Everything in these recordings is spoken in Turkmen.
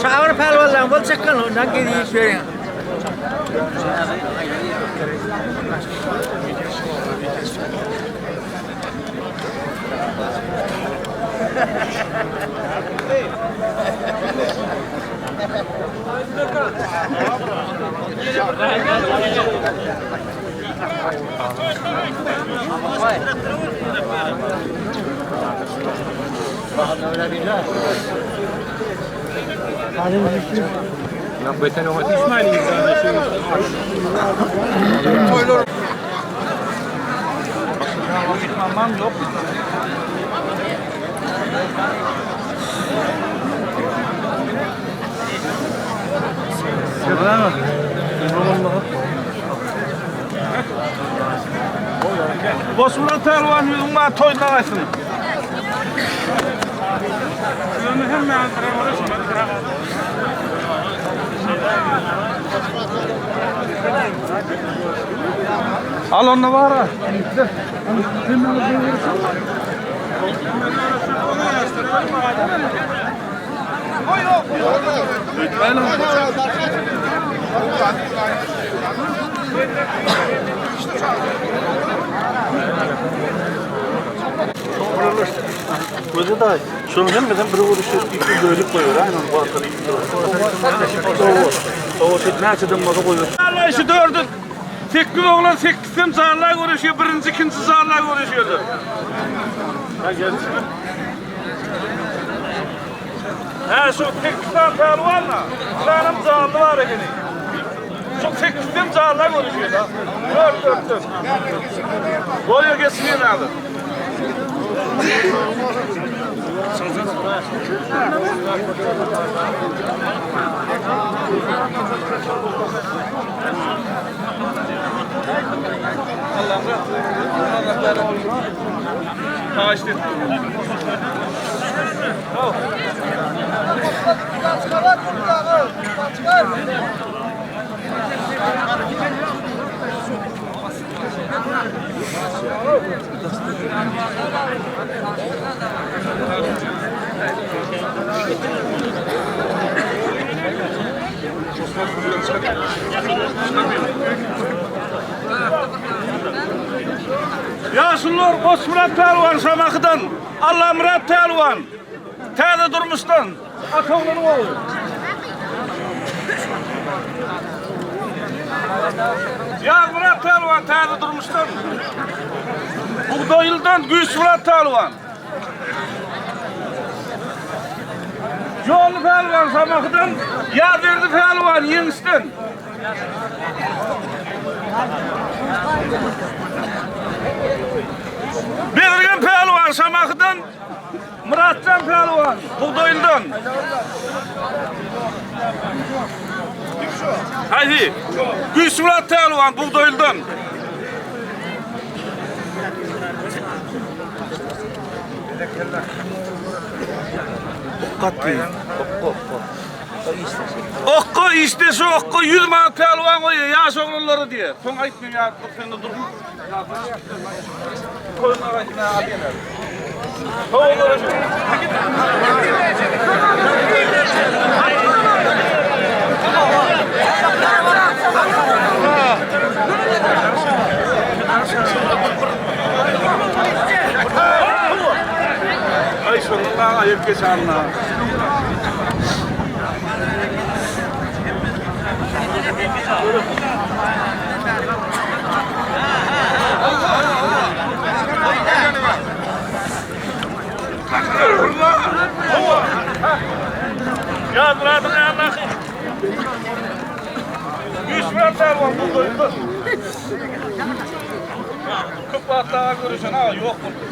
Çagyr pälwanlaryň bol çekgen ondan gezip ýörüň. Goşmurat pälwan ýüzüň bar toýuna gaýsyn. Al onda bara. Göze da şunu hemmeden bir görüşü iki bölüp koyuyor. Aynen bu atları iki bölüp. O şey näçeden bolsa goýuyor. Allah şu dördü sekiz oglan sekizem janlar görüşüyor. Birinci ikinci janlar görüşüyordu. Ha şu sekiz tane pehlivan la. Canım canlı var ekeni. Şu sekizem canlar görüşüyor da. Dört dört dört. Boya geçmeyin abi. Taşlı. Ýaşulular Goçmyrat pälwan Şamahydan, Allamyrat pälwan Täze durmuşdan, Ataoglanyň ogly. Ýazmyrat pälwan Täze durmuşdan, Bugdaýlydan Güýçmyrat pälwan. Ýolly pälwan Şamahydan, Ýazberdi pälwan Ýeňişden. Bezirgen pälwan Şamahydan, Myratjan pälwan Bugdaýlydan. Haýsy? Güýçmyrat pälwan Bugdaýlydan. Okga işdeşi okga 100 manat pälwan goýýar ýaş oglanlara diýýär. Soň aýtmaýan ýa dur sen dur. Toýuna gaýtma alýan. Keçanna. Ýazmyradyň ýanyndaky Güýçmürat pälwan bu goýdy. Köp wagtlaga görüşen aga ýok boldy.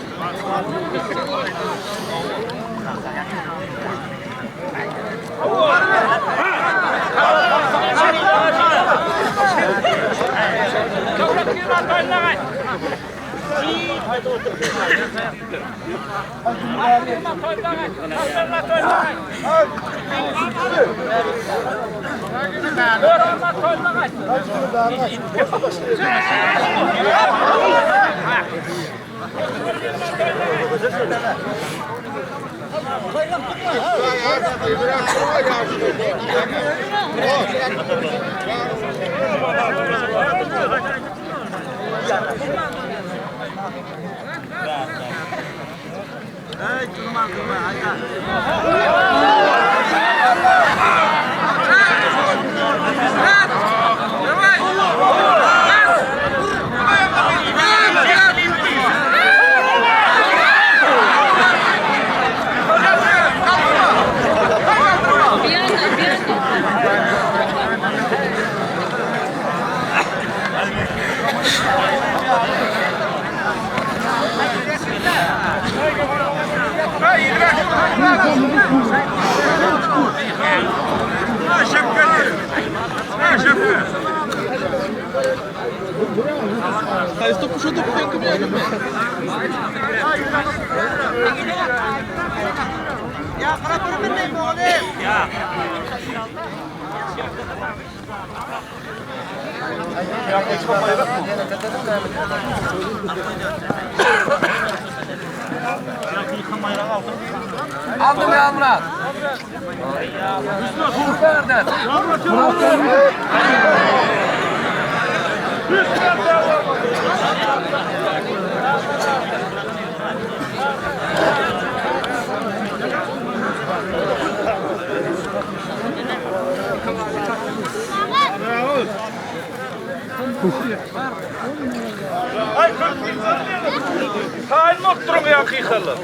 Aldım ya Murat. Ay Taýyn bolup duruň ýa kykalar.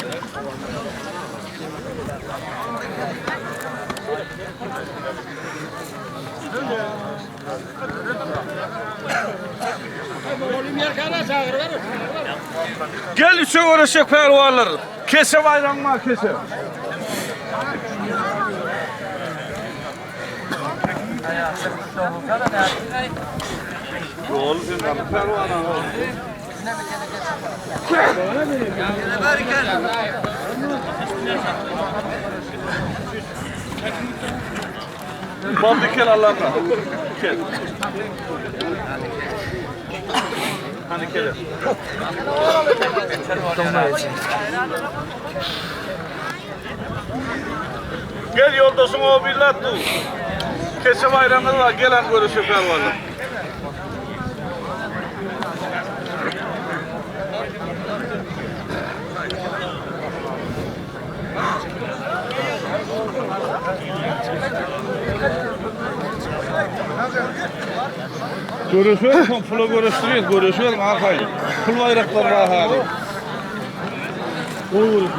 Gel üçe göreşek pälwanlar. Kese baýragyň bar kese. Ýol sen pälwana. Boldy kel Allah'ım. Kel. Hani kele. Gel yoldaşın o billat du. Kese bayramı var gelen görüşü pälwanlar. Görüşüyor, pula görüştürüyoruz, görüşüyor, arkayı. Pul bayraklar var hali. O görüşüyor.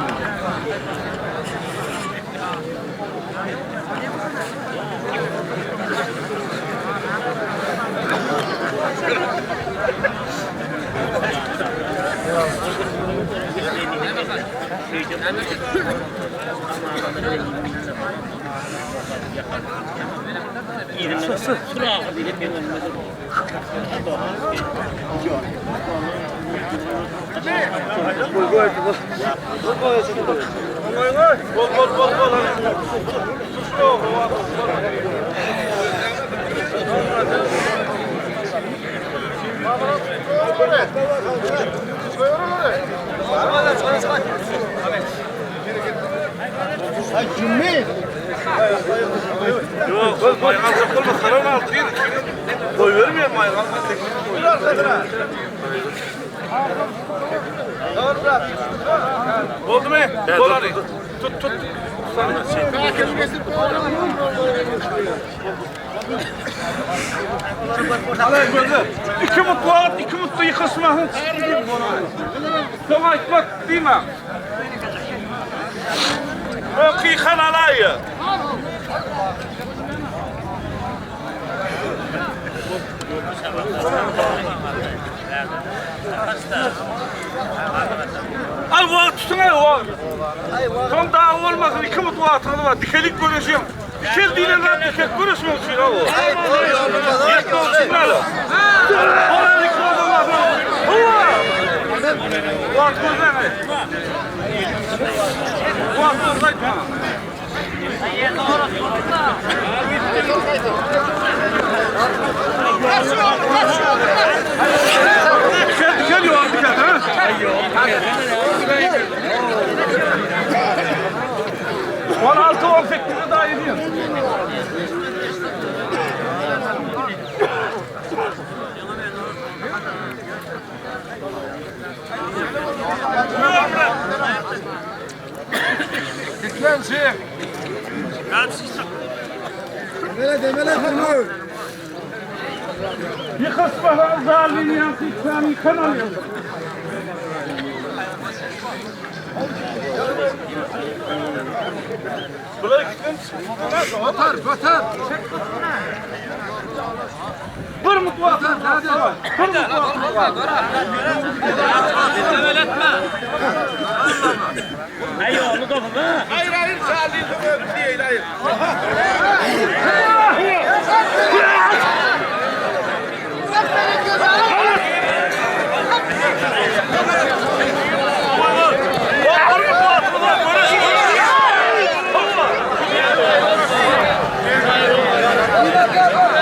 Bol bol bol bol. Yok, maygan çakılma, saran altı yıl. Koy vermiyor maygan. Oldu mu? Bol hadi. Tut tut. Alay gözle. İki mut wagt, iki mutda ýykyşmasyn. Soň aýtmak diýme. Öňki alaýy. Al wagt tutuň ey wagt. Soň dagy bolmasyn iki mut wagtyňyz bar. Dikelik göreşiň. Dikel diýlen zat dikel göreşmek üçin ha o. Ýetmek üçin däl o. Olar iki bolmasyn. Hawa. Wagt gözläň ey. Wagt gözläň. Dikel dikel ýok dikel ha. 16 18 daha ediyor. Yıkışmadan zalini yansıtsan yıkan alıyor. Batar, batar. Bir mutlu Bir mutlu Hayır, hayır, Salih değil, hayır.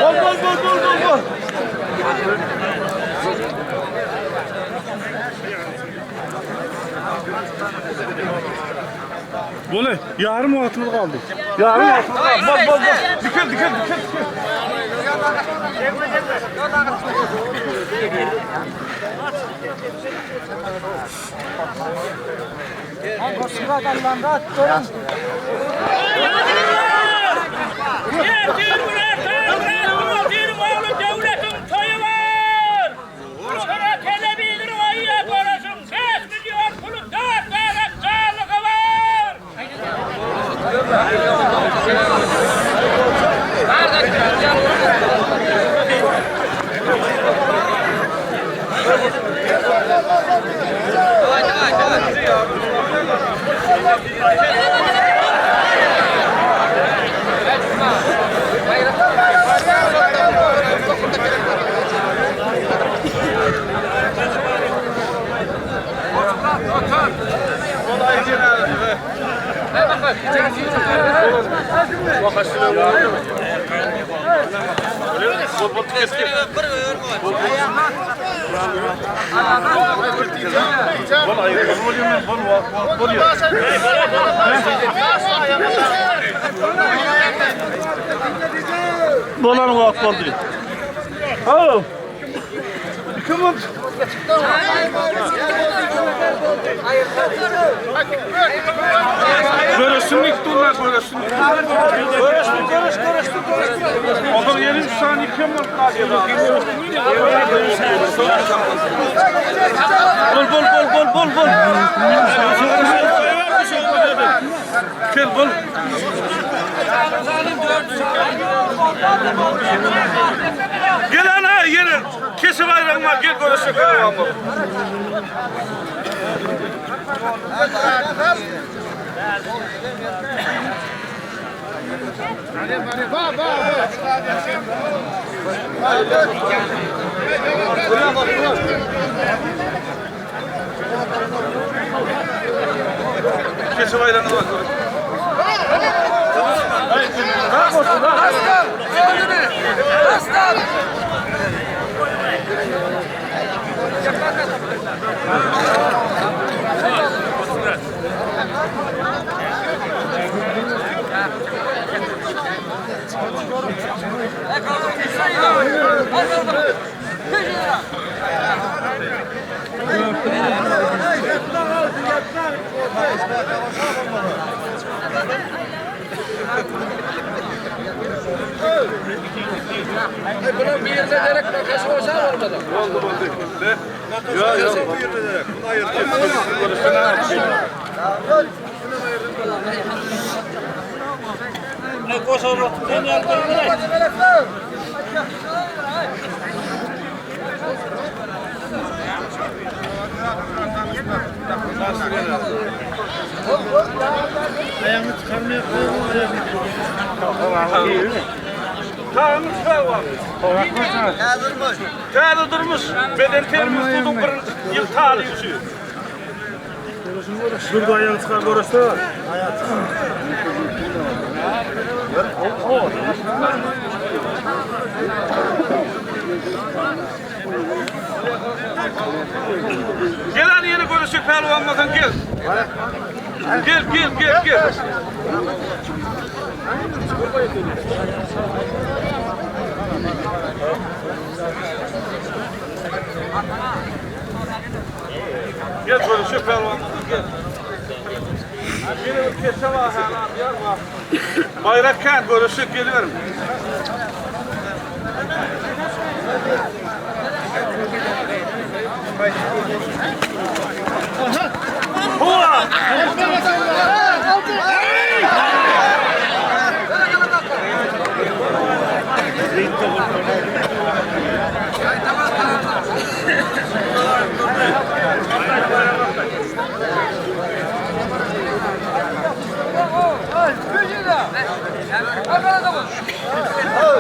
Bol bol bol bol bol bol. Bu ne? Yarım vaktimiz kaldı. Yarım vaktimiz kaldı. Bol bol bol. Dikel dikel dikel dikel. Dolan vakt oldu. Alo. İki mut. Görüşsünlük durlar görüşsünlük. Görüştük görüş görüştük görüştük. Ondan yerim saniye kim mut Bol bol bol bol bol bol. Gel bol. Gel ana gel. Kesim ayran var gel görüşük. Kesim ayranı var. Aslan! Bunun birine gerek makası olsa olmadı. Boldy boldy. Ýok ýok. Taňyň çykagy bar. Täze durmuş beden terbiýe institutyň birinji ýyl talyby. Durdy aýagyny çykar görüşse. Gel hany ýene görüşjek pälwan bolsaň gel. Gel gel gel gel. Gel görüşjek pälwan bolsaň gel. Ýene bir keçe bar hany atýar bar. Baýrak kän görüşjek geliberiň.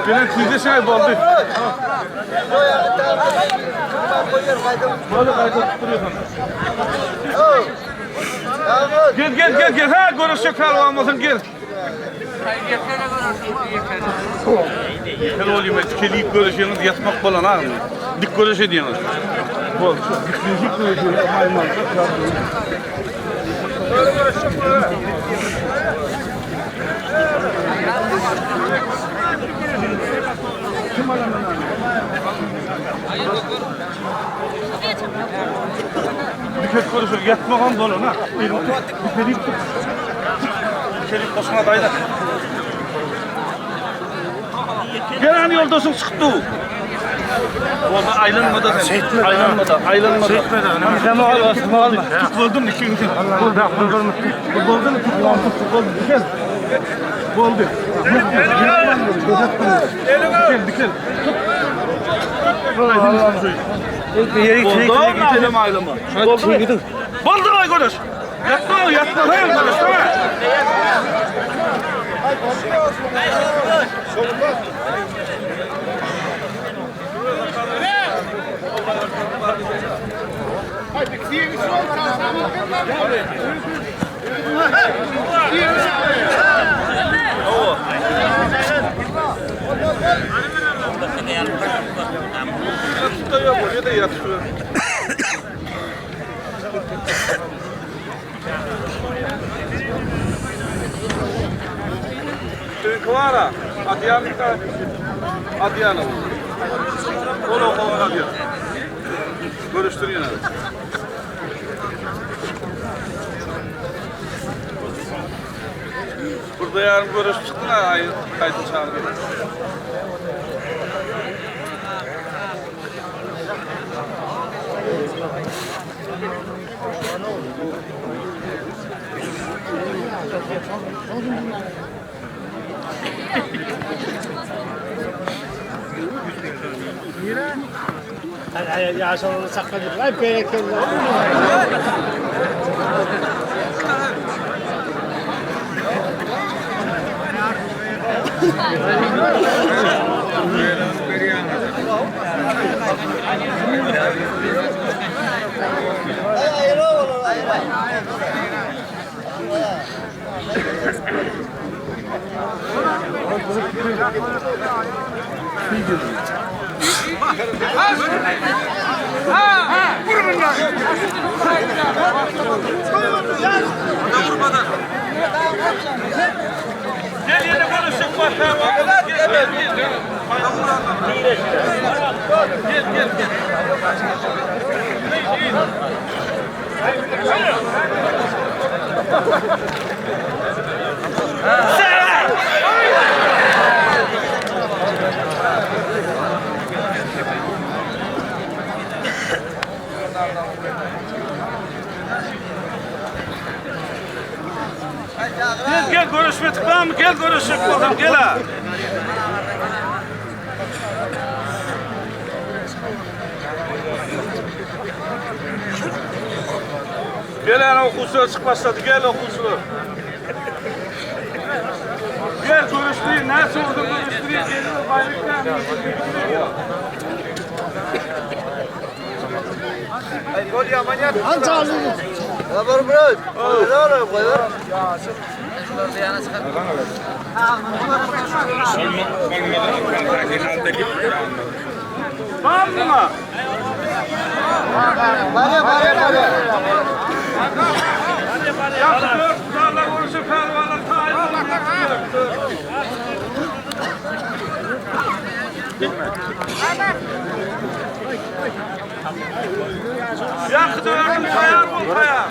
Gelen tüýde şäý boldy. Boldy gaýta tutdurýarsyň. Gel gel gel gel ha görüşjek pälwan bolsaň gel. Gel olayım kelip görüşeňiz ýatmak bolan agmy. Dik görüş edýäňiz. Bol. Dik görüşýäňiz. Diket görüşür ýatmagan bolan ha. Dikelip Dikelip goşuna daýda. Gelen ýoldaşyň çykdy. Boldy aýlanmada sen. Aýlanmada, aýlanmada. Şeýtmedi. Tut boldum ikinji. Boldy, boldy. Boldy, boldy. Gel. Boldy. Dikel, dikel. Tut. Boldy, aýlama, aýlama. Boldy. Boldy, aý görüş. Ýatma, ýatma, haýyr görüş, tamam. Dünkü var ha. Adyýanka. Adyýana. Ol oňa Adyýan. Görüşdir ýene. Burada ýarym görüşip çykdyň ha, aý, gaýdyp çagyrdy. Ýaşalyny sakladyk. Aý berekella. Gel ýene görüşjek bar. Gel gel gel. Gel gel gel. Bamy gel görüşjek bolsaň gel-ä. Gel ana okuwçylar çykyp başlady. Gel okuwçylar. Gel görüşdireyim. Näçe vurdun görüşdireyim. Geliyor bayrak Var mı? Ýa dört tutarlar görüşe pälwanlar taýyn bolun. Ýa dördüm taýar bol taýar.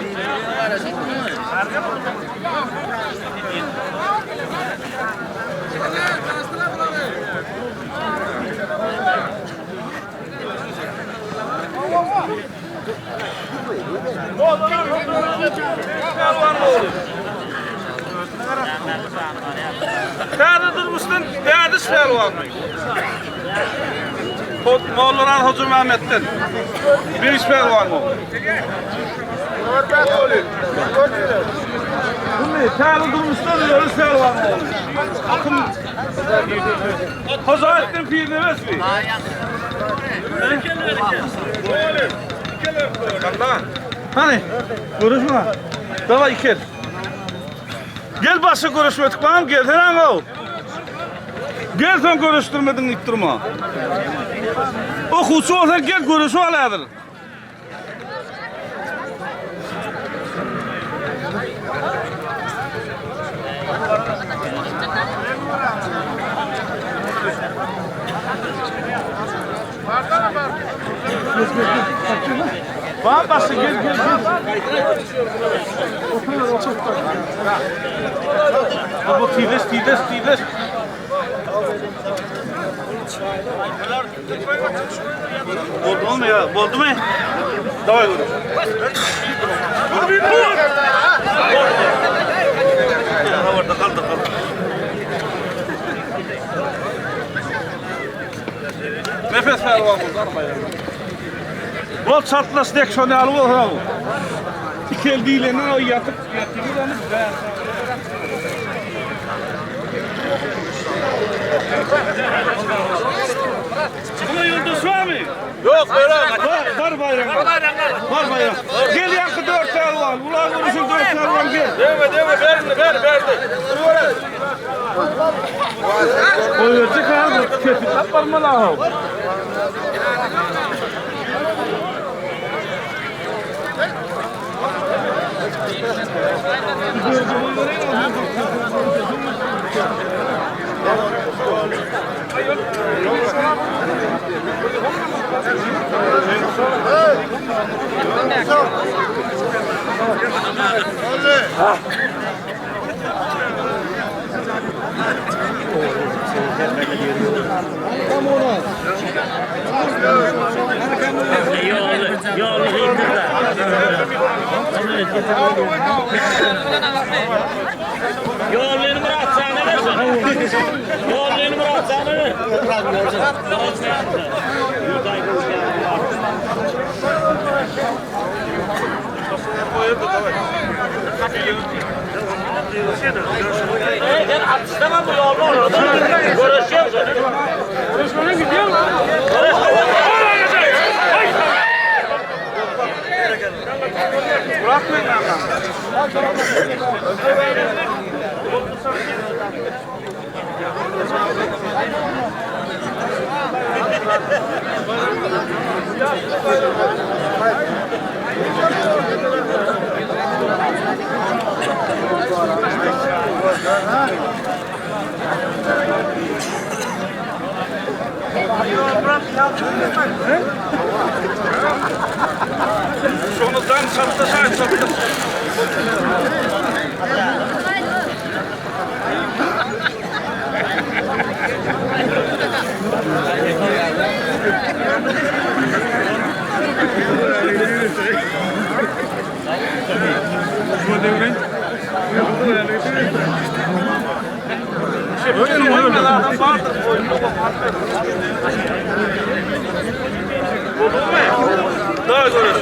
Täze durmuşdan dädiş pälwanmy? Mollaran Hoca Mehmet'ten. Bir iş pälwanmy? Täze durmuşdan dädiş pälwanmy? Akım Hoca Pirnebes mi? Hani görüşme. Davay ikel. Gel başa görüşmedik bana gel sen o. Gel sen görüştürmedin deyip durma. Okuwçy bolsaň gel görüşüp al häzir. Bana başla gel gel gel. Bu tides tides tides. Boldu mu ya? Boldu mu? Davay vur. Orada kaldı kaldı. Nefes ver var Bol çatlas dek şonu alıp ol. İki el o yatıp yatırır onu ben. Buna yıldız var mı? Yok bayrak. Var, var bayrak. Var bayrak. Gel yakı dört var. Ulan vuruşun dört var gel. Deme deme ver ver verdi. Koyacak abi. Kötü taparma la. Yolunu Murat sana versin. Yolunu Murat sana ver. Ben atıştamam bu yolunu orada. Görüşüyoruz. Görüşmene gidiyor lan. Bırakmayın lan. Şonuzdan çatlaşar çatlaşar. Hemme adam bardyr. Boldumy? Daha görüş.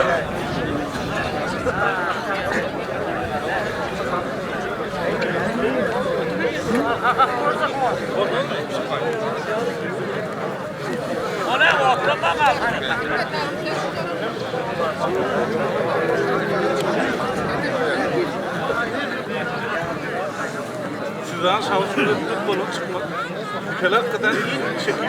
Sizden şahıs üretip bolup çykmak. Kelak kadar iyi şekil.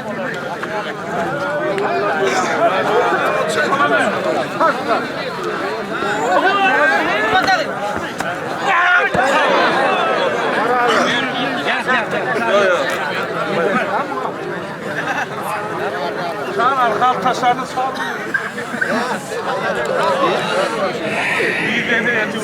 Sen arka taşlarını sağ Bir de ne yatıyor?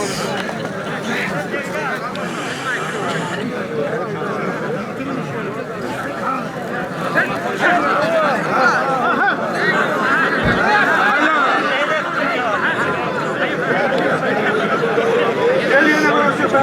Gel yine burası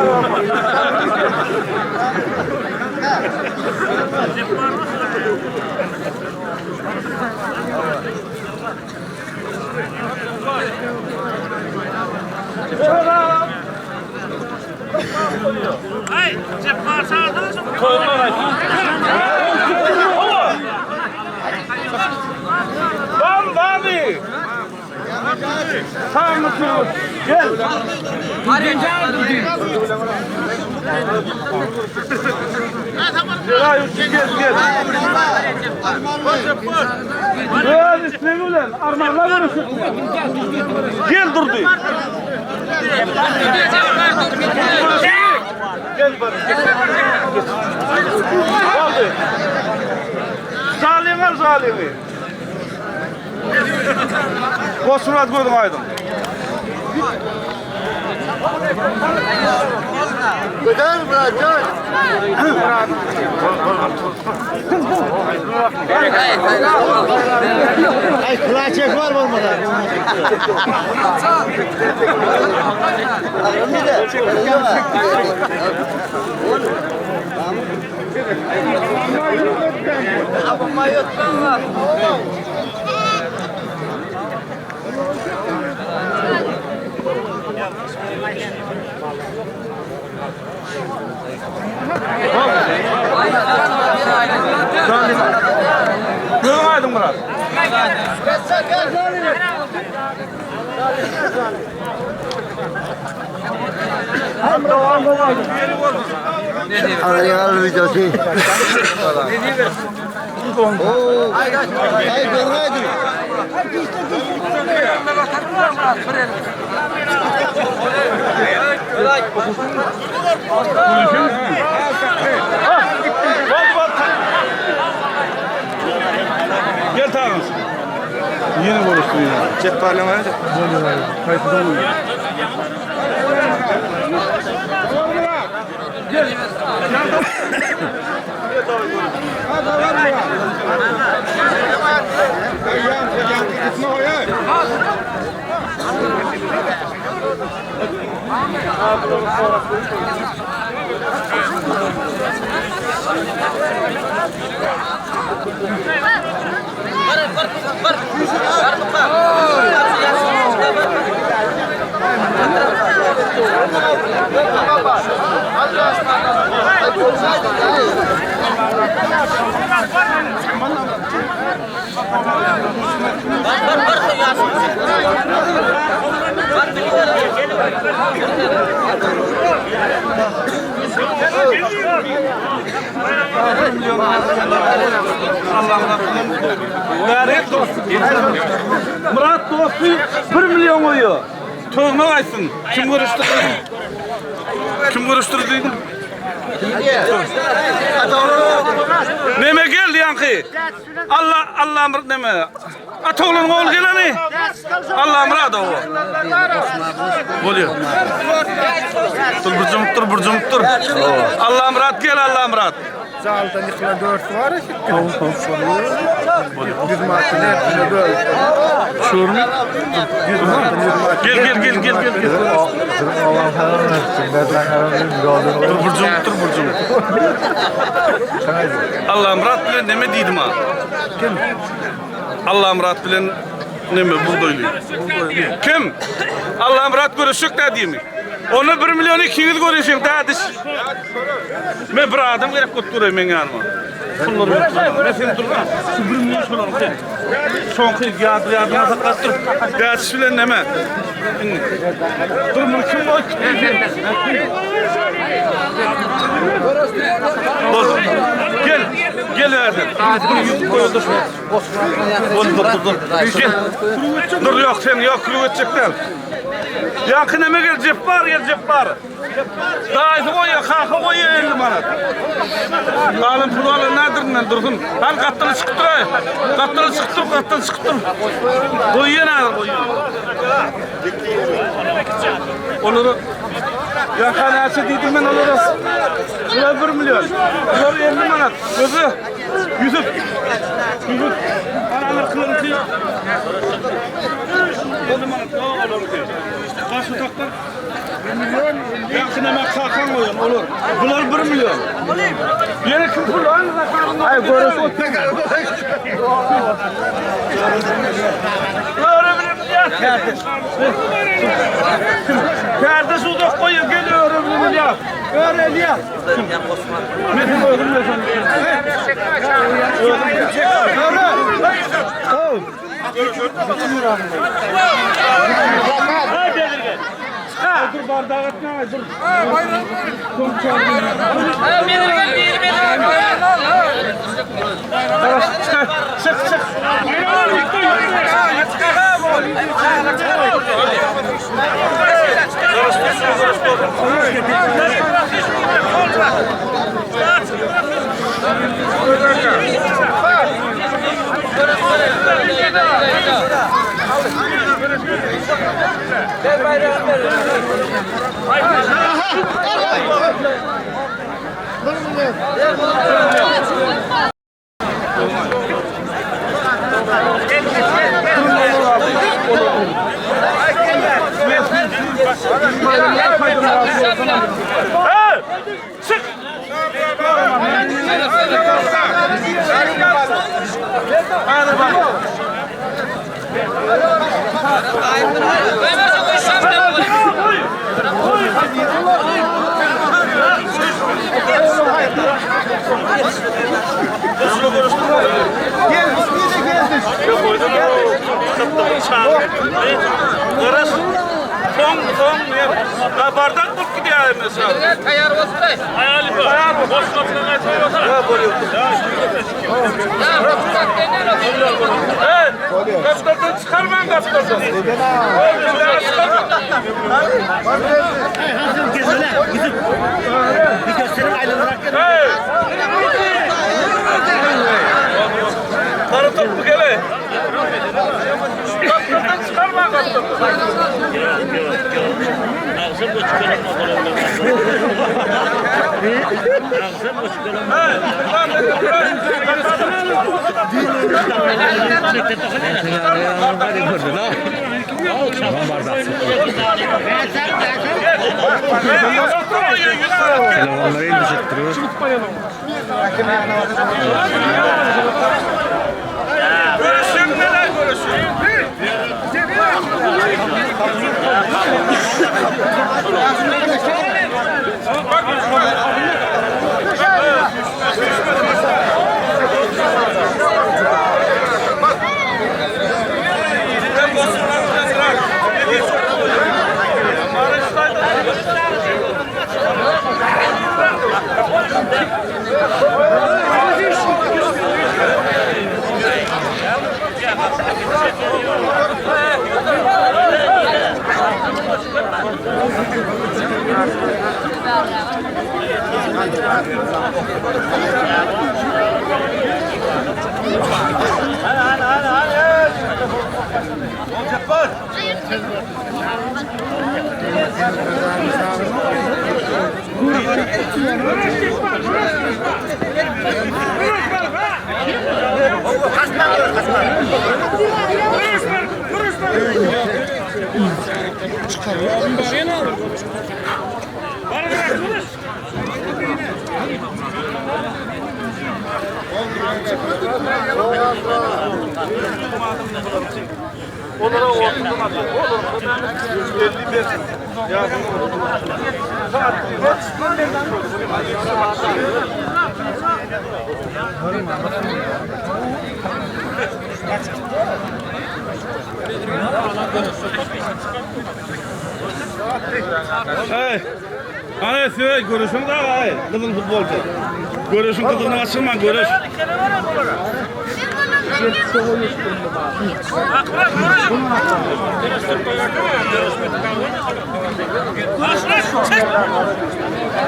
Lan lan! Sağ mısın? Gel. Gel gel gel. Gel ismini ulan armağanlar görüşür. Gel durdu. Gel bari. Oldu. Zalim var zalimi. Kosurat koydum aydın. Götür bırak gel. Ay kulağı çek var mı olmadan? Gözün aydın Murat. Arayal videosu. Oo. Ay görmedim. Hadi bak. Gel tamam. Yine konuştun yine. Cep parlamanı da. Murat dostu. Murat dostu 1 milyon koyuyor. Tövbe aysın. Kim görüştürdü? Kim görüştürdü? Neme geldi yankı? Allah Allah neme? Atoğlunun oğlu geleni. Allah murad o. Oluyor. Dur burcum dur burcum dur. Allah murat gel Allah murat. Zalda yıkılan dört var ya. Yüz martı hepsini böyle. Şuur mu? Yüz martı, yüz martı. Gel gel gel gel gel. gel. Dur burcum dur burcum. Allamyrat bilen neme diýdim ha? Kim? Allamyrat bilen neme bugdaýly. Kim? Allamyrat görüşjek dä diými? Onda 1 million 200 görüşeň dädiş. Men bir adam gerek bolup dur meň ýanyma. Pullary Men sen dur. Şu 1 million şolaryň sen. Soňky ýady ýadyma saklap dur. Dädiş bilen neme? Dur muny kim goýup Bol. Gel. Gel erden. Dur ýük goýuldy şu. Bol dur dur dur. Gel. Dur ýok sen ýok klub etjek däl. Ýaňky neme gel Jepbar gel Jepbar. Daýysy goýýar, kaka goýýar 50 manat. Galan pul alan nädirinden dursun. Hal gatdyly çykyp dur. Gatdyly çykyp dur, gatdyly çykyp dur. Goýýan agyr goýýan. Olary Ýaka näçe diýdim men olara? Bular 1 million. Bular 50 manat. Özü Ýusuf. Ýusuf. Ana anarkylaryňky. 50 manat. Olaryňky. Baş utaklar. 1 million. Ýagşy näme kakan goýan olar. Bular 1 million. Ýene kim pul alýar? Aý görüş Perde sudak goýup gel öwrebilýär. Öwrelýär. Men özüm Dur bardak etme dur. Çık çık. Hey! Çık! Hadi bak. Garaş. Soň, soň, ya bardak bolup gidýär mesela. Taýýar bolsun. Aýaly bar. Boş gapydan Hey, gaplardan çıkarmayın gaplardan. Hey! Karı topu gele. Gaplardan çıkarma gaplardan. Telefonları el düşürttürüyor. Görüşün neler görüşün? Olara ortadan alýar. Olara 55 Hey. Ana size görüşün da ay, kızıl futbolcu. Görüşün kızını açılma görüş.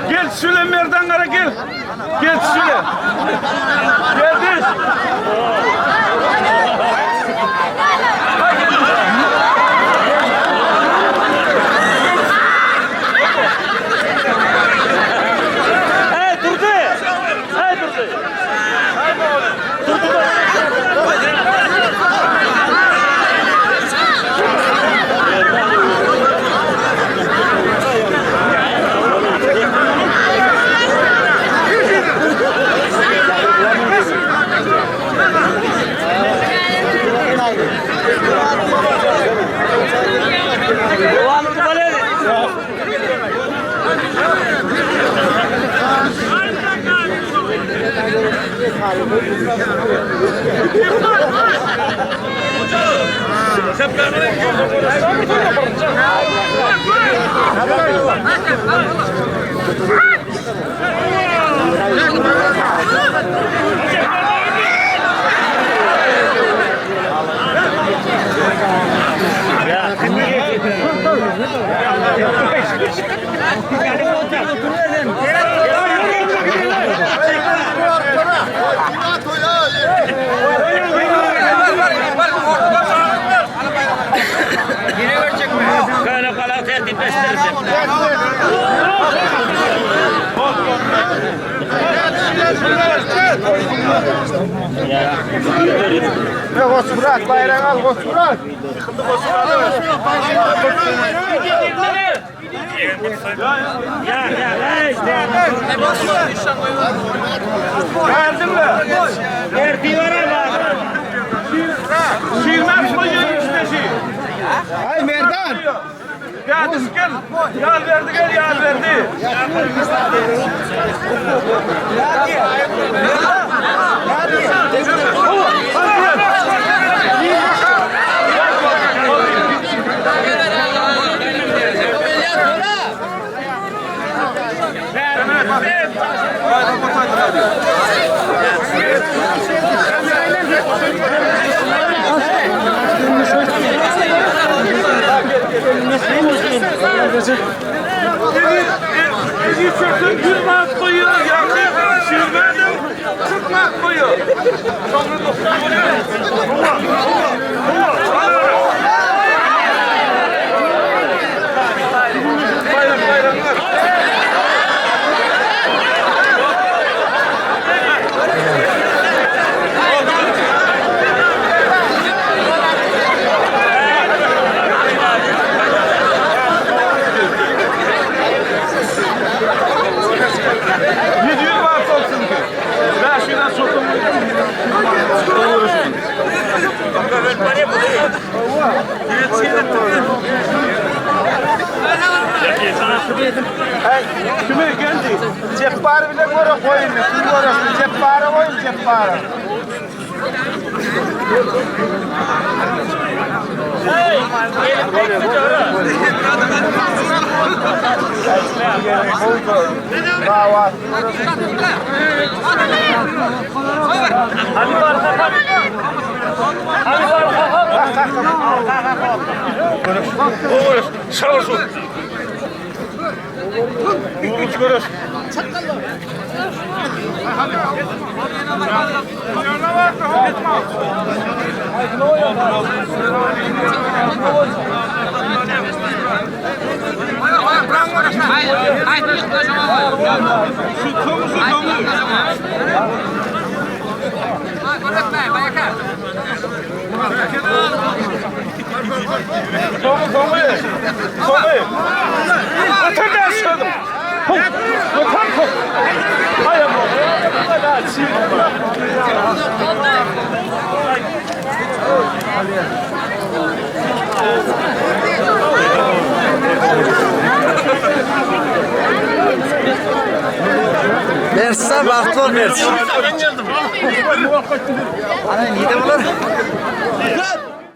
Gel şöyle Merdan Kara gel. Gel şöyle. Gel düş. Hey durdu. Hey durdu. Köne kala tertipleştirirsin. Goç Murat bayrağı al Goç Murat. Ya ya hey. Geldin mi? Tertip var. Şirmez koyuyor işte şey. Ay Merdan. Ya düş gel. Yal verdi gel yal verdi. Ezi çökün bir mat koyuyor. Yakın şirmedim 40 mat koyuyor. Sonra doktor oluyor. Bayrak bayraklar. Ne diyor var olsun ki? Ben şuradan soktum. Kime geldi? Cepbarı bile göre koyun. Kim görüyorsun? Cepbarı koyun cepbarı. Dava. O görüş. Sağ olsun. Uğurlu görüş. Şu komusu komu. Komu komu. Komu. Öte dersin. Öte. Hayır. Mersi bagtly bol Mersi. Ana nide bular?